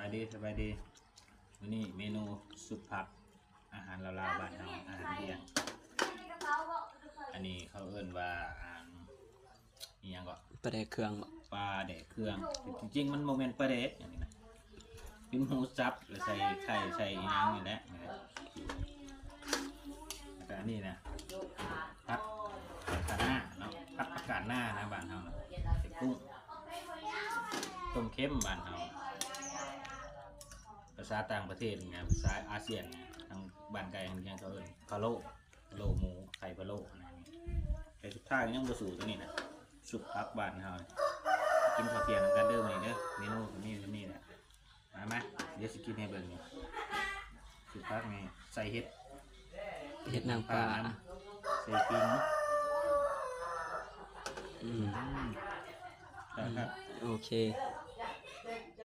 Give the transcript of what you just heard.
ສະບາຍດີ ສະບາຍດີ. ມື້ນີ້ເມນູຊຸບຜັກ ອາຫານລາວໆ ບ້ານເຮົາ ອາຫານທ່ຽງ. ອັນນີ້ເຂົາເອີ້ນວ່າ ອັນ ອີ່ຫຍັງເກາະ ປາແດກເຄື່ອງເບາະ? ປາແດກເຄື່ອງ. ແຕ່ຈິງໆ ມັນບໍ່ແມ່ນປາແດກ ອັນນີ້ນະ ເປັນໝູສັບ ແລ້ວໃສ່ໄຂ່ ໃສ່ອີ່ຫຍັງນີ້ແຫຼະ. ແລ້ວກະອັນນີ້ນະ ຜັດຜັກກາດໜ້າເນາະ ຜັດຜັກກາດໜ້ານະ ບ້ານເຮົານະ ໃສ່ກຸ້ງ ຕົ້ມເຄັມບ້ານເຮົາ. ພາສາຕ່າງປະເທດນີ້ນະ ພາສາອາຊຽນນີ້ ທາງບ້ານໄກທາງຫຍັງເຂົາເອີ້ນພະໂລ້ ພະໂລ້ໝູ ໄຂ່ພະໂລ້ນະ. ແຕ່ສຸດທ້າຍຍັງບໍ່ສູ້ຕົວນີ້ນະ ຊຸບຜັກບ້ານເຮົາ. ກິນເຂົ້າທ່ຽງນຳກັນເດີມື້ນີ້ເດີ ເມນູກະມີສ່ຳນີ້ແຫຼະ. ມາ ມາ ດຽວຊິກິນໃຫ້ເບິ່ງ. ຊຸບຜັກນີ້ໃສ່ເຫັດ ເຫັດນາງຟ້າ ນຳ ໃສ່ປິງ. ອືມ ອືມ ແຊບໆ. ໂອເຄ